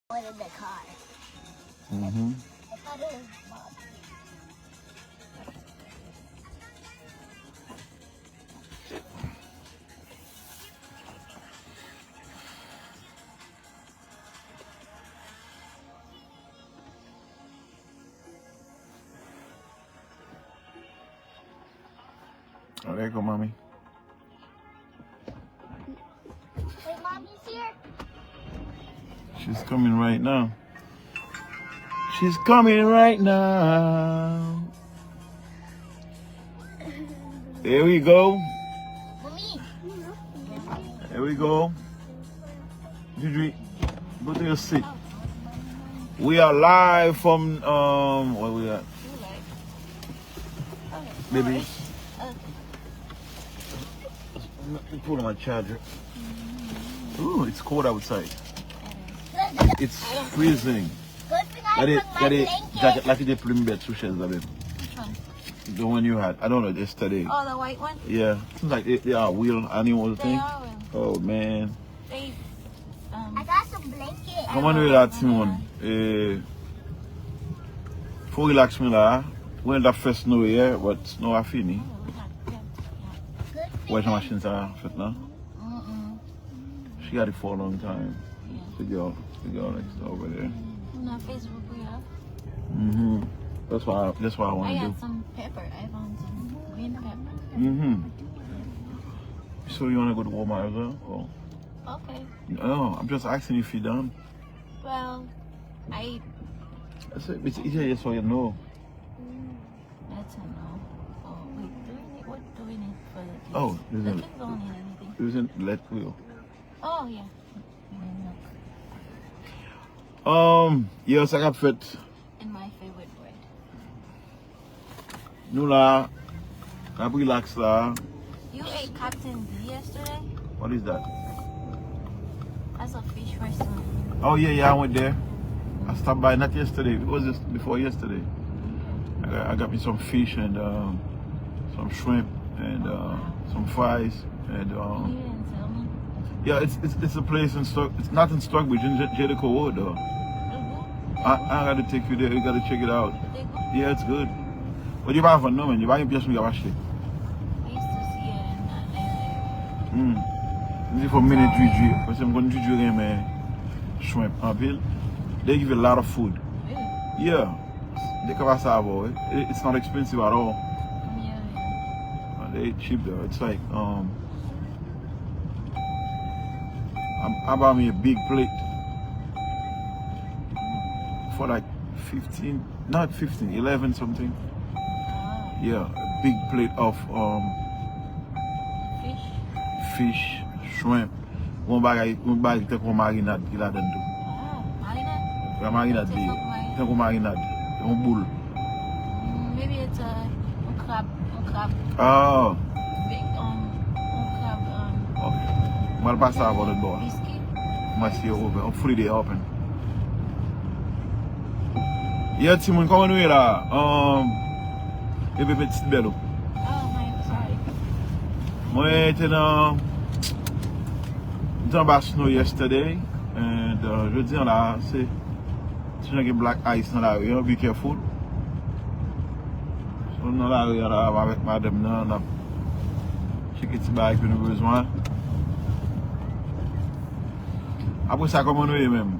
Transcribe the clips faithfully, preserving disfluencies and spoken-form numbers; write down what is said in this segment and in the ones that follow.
What in the car? Mm-hmm. I thought it was Bob. Oh, there you go, mommy. Wait, mommy's here. She's coming right now. She's coming right now. Here we go. Mommy. Here we go. Gigi, go to your seat. We are live from um where we at? Baby. Let me pull my charger. Ooh, it's cold outside. It's freezing. Good thing I Gade, brought my gade, blanket. Jacket, la ki te plim bèt sou chèz la, babe. Which one? The one you had. I don't know, yesterday. Oh, the white one? Yeah, seems like they, they are wheel animals They thing. Are. Oh man. They. Um, I got some blanket. Kòman nou ye la, timoun? E, fò relax mwen la. Mwen t ap fè snow yè, but snow a fini. Oh, we got them. Good Wè jan thing. Machin sa fèt la. Mm-mm. She had it for a long time. Yeah. The girl, the girl next door over there. On Facebook, we have. Mm-hmm. That's why, that's what I want I to do. Got some pepper. I found some green pepper. Mm-hmm. So you want to go to Walmart as well? Oh. Okay. No, I'm just asking if you done. Well, I. I said, it's easier yes or no. That's a no. Oh, wait. Do we need, what do we need for the kids? Oh, The there's a- kids don't need anything. It was in let wheel. Oh, yeah. Um, yeah, sa k ap fèt. And my favorite word. Nou la, n ap relax la. You ate Captain D yesterday? What is that? That's a fish restaurant. Oh yeah, yeah, I went there. I stopped by not yesterday. It was just before yesterday. I got, I got me some fish and um, some shrimp and uh, some fries and You um, didn't tell me. yeah, it's, it's it's a place in Stock. It's not in Stockbridge, in Jer- Jericho Road though. Mm-hmm. I, I gotta take you there. You gotta check it out. They go. Yeah, it's good. But you buy for no man. You buy a pièce we have shit. I used to see it in that area. Mm. This is for mini Gigi. Paske m konn Gigi renmen shrimp anpil. They give you a lot of food. Really? Yeah. They cover savo. It, it's not expensive at all. Yeah, yeah. Uh, they cheap though. It's like um, I, I bought me a big plate for like fifteen, not fifteen, eleven something. Ah, Yeah, a big plate of um, fish. Fish, shrimp. Yon bagay, yon bagay ki tankou marinad ki ladan tou. Ah, marinade. La marinad li, tankou marinad, yon boul. Mm, maybe it's a, a crab, a crab. Oh, Big, um, a crab, um, okay. Mwen pase avè lòt bò. Biscuit. Mwen si yo open. Hopefully they open. Yeah, timoun, kòman nou ye la? Um, epi pitit bèl ou. Oh, my, sorry. Mwen te nan, m te anba snow yesterday, and uh, jodi an la, se ti jan gen black ice nan lari an, be careful. So, nan lari an la, avèk madanm nan, n ap tcheke ti bagay ke nou bezwen. Apre sa, kòman nou ye menm?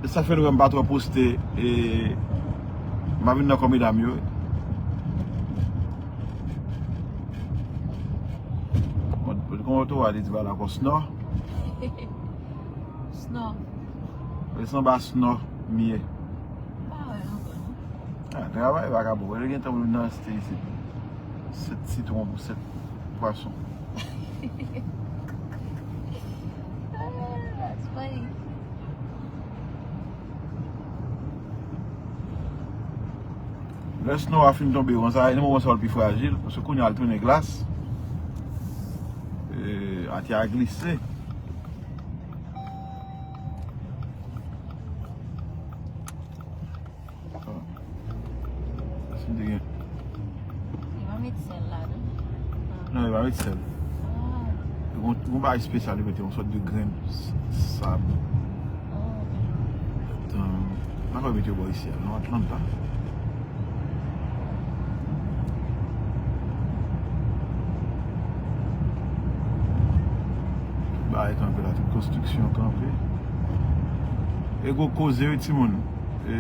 E sa fè nou wè m pa twò poste, e m pa vin nan kò medam yo. Bon, bon, kòman oto a, li di ba la kon snò? Snò. Li sanba snò, m ye. Pa wè ankò, non. Ah, travay vakabon. Wè, gen tan moun nan achte isit. Sèt sitwon pou sèt pwason. Ah, that's funny. Lè snow a fin tonbe, konsa, e nan moman sa l pi frajil, paske kounye a l tounen glas. E, atè a glise. Ah. Sa se te gen. Li pa met sèl ladan. Non, li pa met sèl. Ah. Li gon Yon bagay espesyal, yo mete yon sòt de grenn s- sab. Tan, m pa kwè yo mete yo bò isi a, nan Atlanta. Tout bagay kanpe la, tout konstriksyon kanpe. E gwo koze, wi, timoun. E,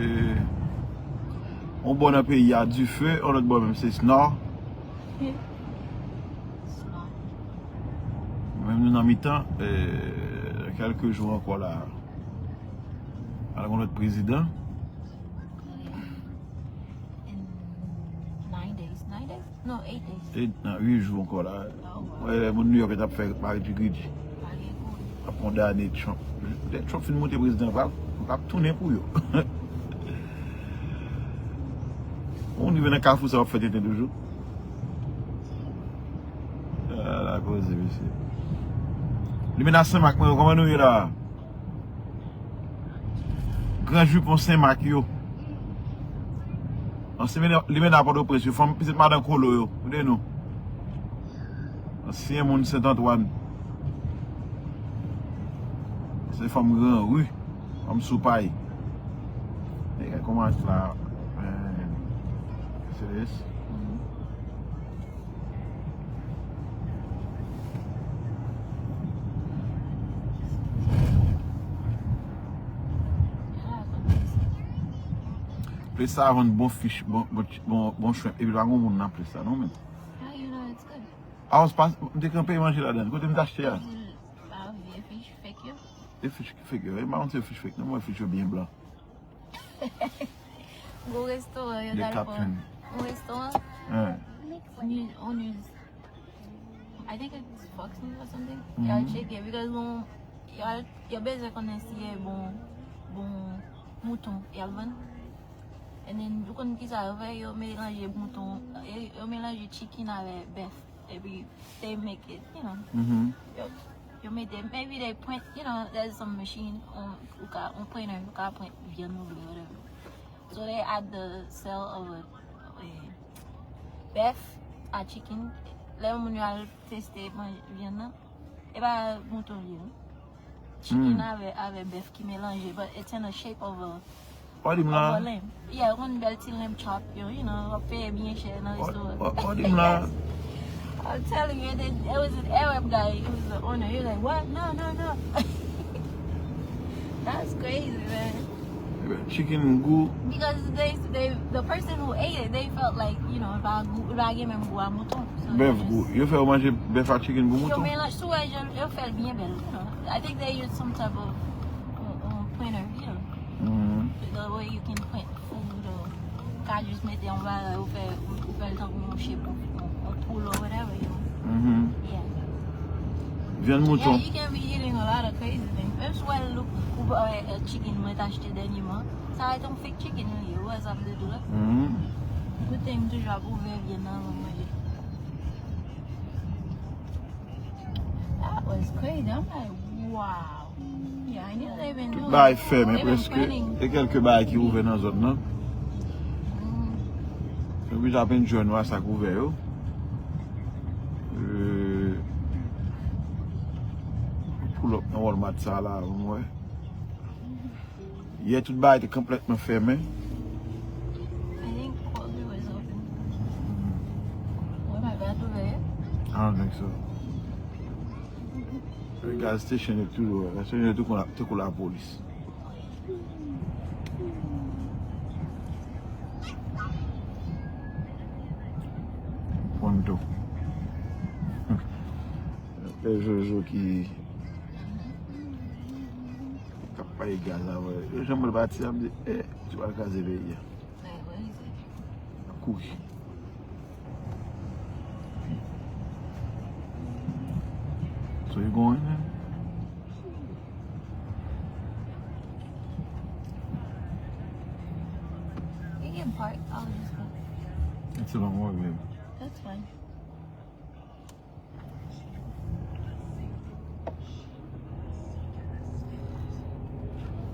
yon bò nan peyi a, dife, yon lòt bò menm, se snow. Menm nou nan mitan, e, kèlke jou ankò la, al gen lòt prezidan. In nine days. Nine days? No, eight days. Eight, nan uit jou ankò la. Oh, wow. Wè, moun New York t ap fè mari griji. Ap kondane Trump. Lè Trump fin moute prezidan, pral, pral tounen pou yo. Ou rive nan kafou sa, w ap fè tenten toujou. Ah, la koze, mesye. Limena Senmak, mwen, kòman nou ye la? Gran jipon Senmak yo. Ansyen limena Pòtoprens yo, fanm pitit madan Kolo yo. Kote nou? Ansyen moun Sent Antwàn. Se fanm Gran Ri, fanm sou pay. E kòman la, eh, se this? Ples sa a vann bon fish, bon, bon, bon, bon shrimp. Epi pa gon moun nan ples sa, non, men. How you know it's good? A, m te kanpe manje ladan. Kote m t achte a? Ah, vye fish fake yo. E fish fake yo. E m pa konn se fish fake, non, mwen fish yo byen blan. Gwo restoran, yo t al pran. Yon restoran? On use, on use, I think it's Fox News or something. Yo al tcheke, because bon, yo al, yo bezwen konnen si e bon, bon mouton y ap vann. And then, ou konn kisa yo fè? Yo melanje mouton, yo, yo melanje chicken avè bèf. Epi, they make it, you know. Yo, yo mete, maybe they print, you know, there's some machine, on, ou ka, on printer, ou ka print vyann ou vle, whatever. So they add the cell of a, a bèf, a chicken. Lè moun yo al teste vyann nan, e pa mouton li ye, non. Chicken avè, avè bèf ki melanje, but it's in the shape of a, of a lamb. Yeah, yon bèl ti lamb chop, yo, you know, w ap peye byen chè nan restoran. Yes. I'm telling you, it, it was an Arab guy, he was the owner. He was like, "What? No, no, no." That's crazy, man. Chicken gou. Because they, they, the person who ate it, they felt like, you know, li pa gou, li pa gen menm gou a mouton. So they just, bèf gou. Yo fè yo manje bèf ak chicken gou mouton. Yo melanj, si w wè jan yo fè l byen bèl, you know. I think they use some type of, uh, uh, printer, you know. The way you can print food or ka jis mete yon bagay, ou fè, ou fè l tankou yon shape, yon, yon poul or whatever, you know. Yeah. Vyann mouton. Yeah, you can be eating a lot of crazy things. Menm si w wè l, ou, ou wè, uh, chicken mwen t achte dènyèman, sa va t yon fake chicken li ye, ou wè sa m vle di w la. Good thing m toujou ap ouvè vyann nan avan m manje. That was crazy. I'm like, wow. Yeah, I knew they've been doing. Tout bagay fèmen prèske. E kèlke bagay ki ouvè nan zòn nan. Yo plis ap enjoy nou a sa k ouvè yo. Euh, pull up nan Walmart sa la, mwen wè. Yè, tout bagay te konplètman fèmen. I think Kroger was open. Wè, bagay ouvè. I don't think so. Gas station yo toujou, gas station yo toujou kou la, toujou kou lapolis. Pwento. Pè Jojo ki k ap pale gaz la, wè. Yo janm pral pati, ap di, eh, ti pral kraze peyi a. Kouri. So you going in? You can park. I'll just go. It's a long walk, babe. That's fine.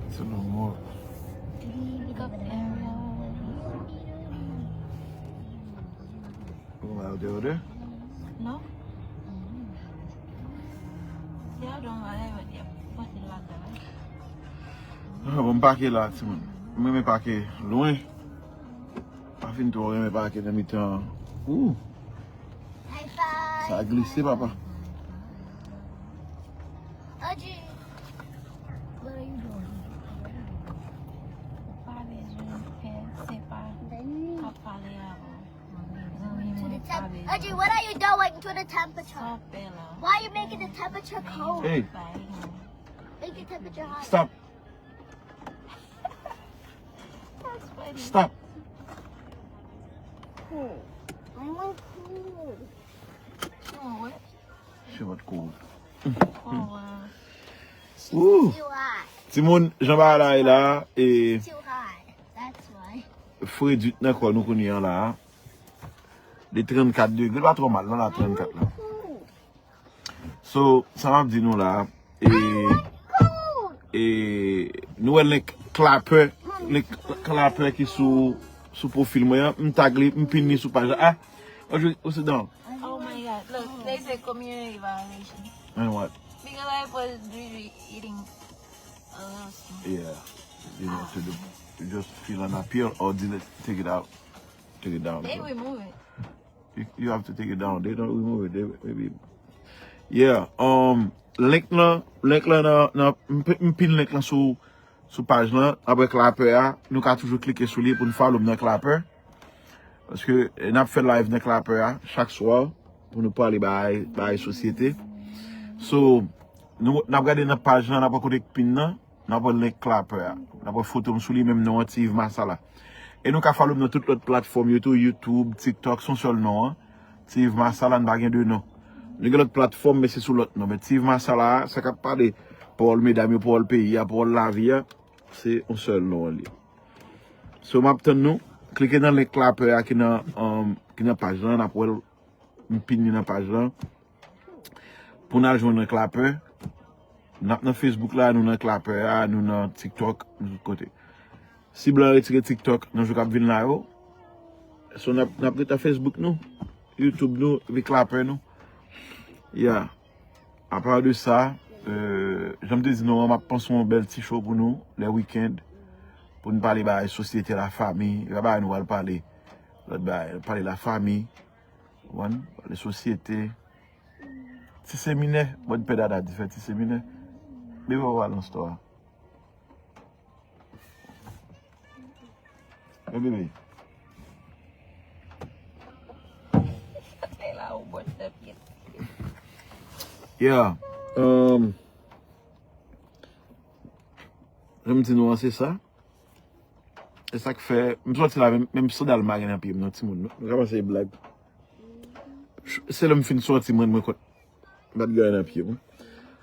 It's a long walk. Pick up area. Out there, out there? No. Ah, bon, m pake la, timoun. M renmen pake lwen. Pa fin twò renmen pake nan mitan. Ooh. Sa glise, papa. Audrey, what are you doing? Ou pa bezwen pè, se pa, pa pale avè w. To the temp- Audrey, what are you doing to the temperature? Why are you making the temperature cold? Hey. Make the temperature hot. Stop. Stop. Cool. I want cool. She want cold. Ooh. Too hot. Timoun, jan bagay la ye la, e Too hot. That's why. Fredi nan kò nou kounye a la. Li trannkat degre, li pa twò mal non la, trannkat la. So, sa m ap di nou la, e, e, nou wè link Clapper, link Clapper ki sou, sou pwofil mwen an, m tag li, m pin li sou paj la. Ah, ou, ou sit down. Oh my God, look, they say community violation. And what? Because I was really eating a little snack. Yeah, you know what to do. You just feel an appeal or delete, take it out. Take it down. They remove it. You, you have to take it down. They don't remove it. They, maybe. Yeah, um, link lan, link lan nan, nan, m p- m pin link lan sou, sou paj lan. Apre Clapper a, nou ka toujou klike sou li pou n follow m nan Clapper. Paske, eh, n ap fè live nan Clapper a, chak swa, pou nou pale bay, bay sosyete. So, nou, n ap gade nan paj lan, n ap wè kote k pin nan. N ap wè link Clapper a. N ap wè foto m sou li, menm non an, Ti Yves Marsala. E nou ka follow m nan tout lòt platfòm yo tou, YouTube, TikTok, se yon sèl non an. Ti Yves Marsala, n pa gen de non. Nou gen lòt platfòm, men se sou lòt non. Men Ti Yves Marsala a, sa k ap pale, pawòl medam yo, pawòl peyi a, pawòl lavi a, se yon sèl non an li. So, m ap tann nou. Klike nan link Clapper a ki nan, um, ki nan paj lan, n ap wè l, m pin li nan paj lan. Pou n al jwenn nan Clapper. N ap nan Facebook la, nou nan Clapper a, nou nan TikTok, nou tout kote. Si blan retire TikTok nan jou k ap vin la yo, so n ap, n ap ret nan Facebook nou, YouTube nou, epi Clapper nou. Yeah. Apa de sa, euh, jan m te di nou an, m ap panse yon bèl ti show pou nou, lè weekend, pou n pale bagay sosyete, lafanmi, e pa bagay nou pral pale, lòt bagay, pale lafanmi, konprann, pale sosyete, ti seminè, bòd pè Dada di fè ti seminè, bebe w al nan store a. Wi, bebe. Yeah. Um, jan m di nou an, se sa. E sa k fè, m sòti la, menm, menm sandal m pa gen nan pye m, non, timoun. Nou ka panse e blag. Se lè m fin sòti, m rann mwen kont. M pa t gen anyen nan pye m.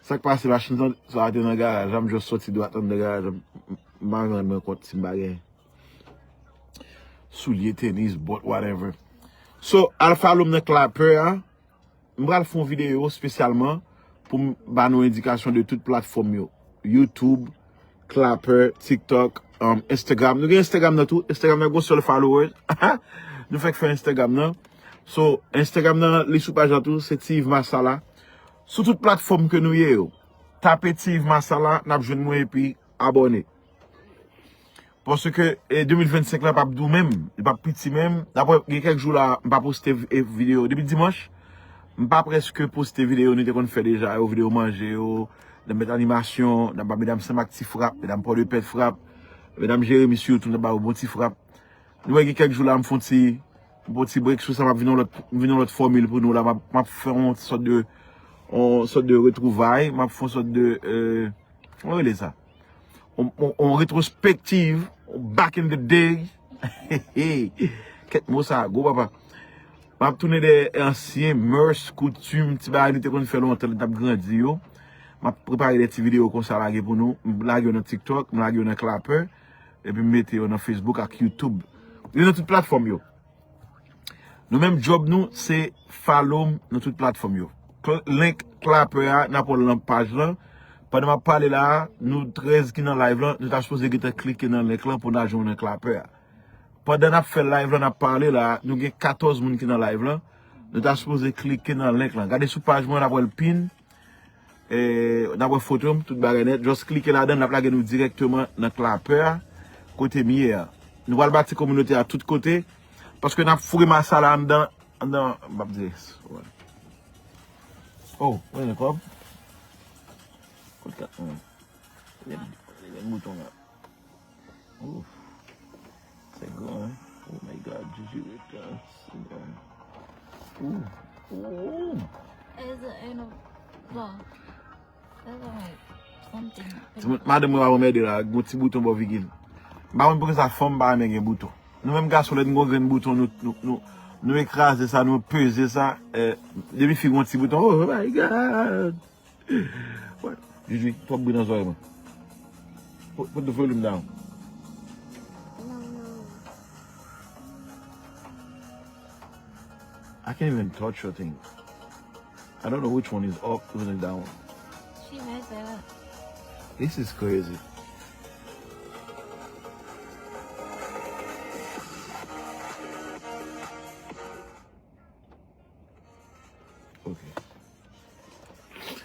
Sa k pase, machin sa te nan garaj la, m just sòti dwat anndan garaj la, m pa rann mwen kont si m pa gen soulye, tenis, bòt, whatever. So, al follow m nan Clapper a. M pral fè yon videyo espesyalman pou m ba nou endikasyon de tout platfòm yo. YouTube, Clapper, TikTok, um, Instagram. Nou gen Instagram nan tou. Instagram nan gon sèl followers. Nou fèk fè Instagram nan. So, Instagram nan, li sou paj la tou, se Ti Yves Marsala. Sou tout platfòm ke nou ye yo, tape Ti Yves Marsala, n ap jwenn mwen epi abòne. Paske, e, de mil vennsenk la p ap dou menm, li p ap piti menm. Dapre, gen kèk jou la, m pa poste vi- e, videyo. Depi dimanch, m pa prèske poste videyo nou te konn fè deja yo, videyo manje yo, n ap met animasyon, n ap ba medam Senmak ti frap, medam Pòdepè frap, medam Jeremi sitou, n ap ba yo bon ti frap. Nou wè gen kèk jou la, m fè yon ti, m pran yon ti break sou sa, m ap vin yon lòt, m vin yon lòt fòmil pou nou la, m ap, m ap fè yon sòt de, yon sòt de retwouvay, m ap fè yon sòt de, euh, kòman rele sa? On, on, on retrospektiv, on back in the day. Kèt mo sa, gwo papa. M ap tounen dèyè ansyen mœurs, koutim, ti bagay nou te konn fè lontan, lè n t ap grandi yo. M ap prepare de ti videyo konsa lage pou nou. M lage yo nan TikTok, m lage yo nan Clapper, epi m mete yo nan Facebook ak YouTube. Yo nan tout platfòm yo. Nou menm djòb nou, se follow m nan tout platfòm yo. Cl- Link Clapper a, n ap wè l nan paj lan. Pandan m ap pale la a, nou trèz ki nan live lan, nou ta sipoze gentan klike nan link lan pou n al jwenn nan Clapper a. Pandan n ap fè live lan, n ap pale la a, nou gen katòz moun ki nan live lan. Nou ta sipoze klike nan link lan. Gade sou paj mwen, n ap wè l pin. E, n ap wè foto m, tout bagay nèt. Just klike ladan l, l ap lage nou dirèkteman nan Clapper a, kote m ye a. Nou pral bati kominote a tout kote, paske n ap foure masala anndan, anndan, m p ap di. Oh, mwen gen kòb. Kot kat mwen? Gen, gen bouton la. Ouf. Se gran, hein? Oh my God, Jezi rete, Senyè. Ooh, ooh. Is it in a, bon. That's alright. Something. Ti moun, madanm mwen pa anmède la, gon ti bouton bò figi l. M pa konn poukisa fanm pa renmen gen bouton. Nou menm gason, lè n gon grenn bouton, nou, nou, nou, nou ekraze sa, nou peze sa. Eh, depi fi gon ti bouton, oh my God! What? Jiji, twòp bri nan zòrèy mwen. Put, put the volume down. No, no. I can't even touch your thing. I don't know which one is up, which one is down. She messed that up. This is crazy. Ok.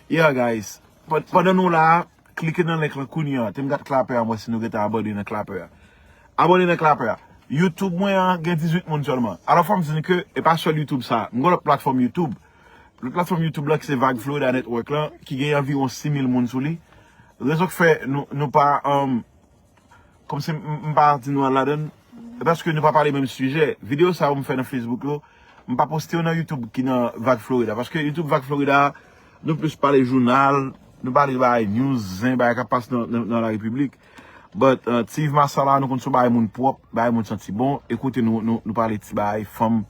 Yeah, guys. Pandan nou la, klike nan link lan kounye a. Team Got Clapper a, mwen si nou gentan abòne nan Clapper a. Abòne nan Clapper a. YouTube mwen an gen dizuit moun sèlman. Alò fò m di nou ke e pa sèl YouTube sa. M gen lòt platfòm YouTube. Lòt platfòm YouTube la ki se Vag Florida Network lan, ki gen anviwon sis mil moun sou li. Rezon k fè nou, nou pa, um, kòmsi m, m pa di nou al ladan l, e paske nou pa pale menm sijè. Videyo sa yo m fè nan Facebook yo, m pa poste yo nan YouTube ki nan Vag Florida. Paske YouTube Vag Florida, nou plis pale jounal, nou pale bagay news, zen, bagay k ap pase nan, nan, nan larepiblik. But, uh, Ti Yves Marsala, nou konn se yon bagay moun pwòp, bagay moun santi bon. E kote nou, nou, nou pale ti bagay fanm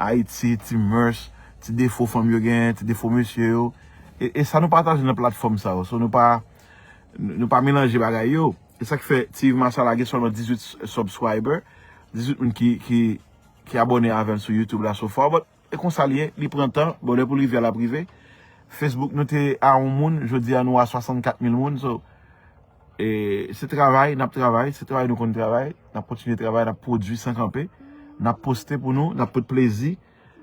Ayiti, ti mœurs, ti defo fanm yo genyen, ti defo mesye yo. E, e sa nou pataje nan platfòm sa yo. So nou pa, nou pa melanje bagay yo. E sa k fè Ti Yves Marsala gen sèlman dizuit s-, subscriber, dizuit moun ki, ki, ki abòne avè m sou YouTube la so far. But e konsa l ye, li pran tan, bon, lè pou l rive a, l ap rive. Facebook nou te a yon moun, jodi a nou a swasannkat mil moun. So, e, se travay, n ap travay, se travay nou konn travay, n ap kontinye travay, n ap pwodui san kanpe, n ap poste pou nou, n ap pot plezi.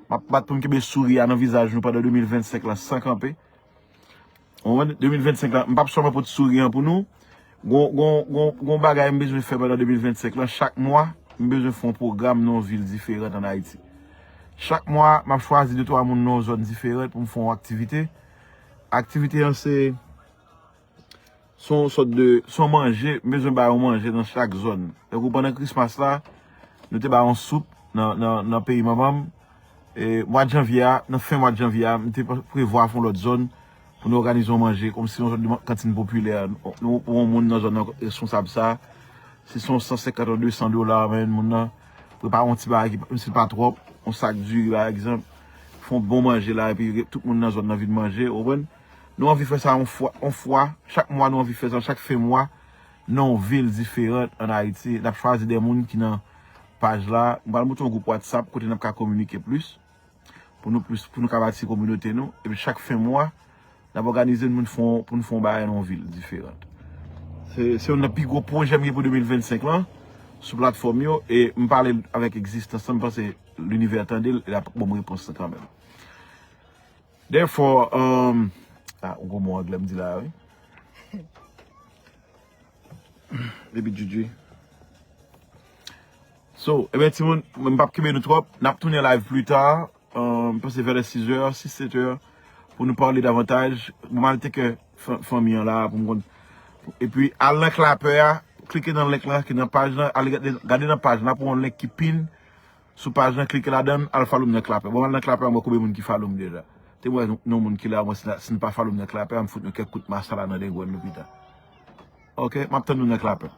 M ap bat pou m kenbe souri a nan vizaj nou pandan de mil vennsenk la san kanpe. Ou konprann? De mil vennsenk la, m p ap sèlman pot souri an pou nou. Gon, gon, gon, gon bagay m bezwen fè pandan de mil vennsenk lan. Chak mwa, m bezwen fè yon pwogram nan yon vil diferan an Ayiti. Chak mwa, m ap chwazi de twa moun nan yon zòn diferan pou m fè yon aktivite. Aktivite an se, se yon sòt de, se yon manje, m bezwen bay yon manje nan chak zòn. Tankou pandan Christmas la, nou te bay yon soup nan, nan, nan peyi manman m. E, mwa janvye a, nan fen mwa janvye a, m te prevwa fè yon lòt zòn pou nou òganize yon manje, kòmsi yon sòt de kantin popilè. Nou, pou yon moun nan zòn nan responsab sa, si se yon san senkant ou de san dola, men moun nan prepare yon ti bagay ki, menm si l pa twòp, yon sak diri, pa egzanp, fè yon bon manje la, epi tout moun nan zòn nan vin manje, ou konprann? Nou anvi fè sa yon fwa, yon fwa, chak mwa nou anvi fè sa, chak fen mwa, nan yon vil diferan an Ayiti. N ap chwazi de moun ki nan paj la. M pral monte yon gwoup WhatsApp kote n ap ka kominike plis. Pou nou plis, pou nou ka bati kominote nou. Epi chak fen mwa, n ap òganize n pou n fè yon, pou n fè yon bagay nan yon vil diferan. Se, se youn nan pi gwo pwojè m gen pou de mil vennsenk lan, sou platfòm yo, e m pale l avèk egzistans lan, m panse linivè tande l, e l ap ban m repons lan kanmenm. Therefore, um, ah, ou gon mo anglè m di la, wi. Depi Djidji. So, ebyen, timoun, m p ap kenbe nou twòp. N ap tounen live pli ta. Euh, m panse vè lè sis è, sis, sèt è, pou nou pale davantaj. Bon, m al teke fan-, fanmi an la pou m konn. Epi, al nan Clapper a, klike nan link la ki nan paj lan, al gade, gade nan paj la pou yon link ki pin sou paj lan, klike ladan l, al follow m nan Clapper. Bon, m al nan Clapper, m wè konbyen moun ki follow m deja. Te m wè yon moun ki la, mwen, si, si n pa follow m nan Clapper, m fout nou kèk kout masala nan dengwèl nou pita. Ok, m ap tann nou nan Clapper.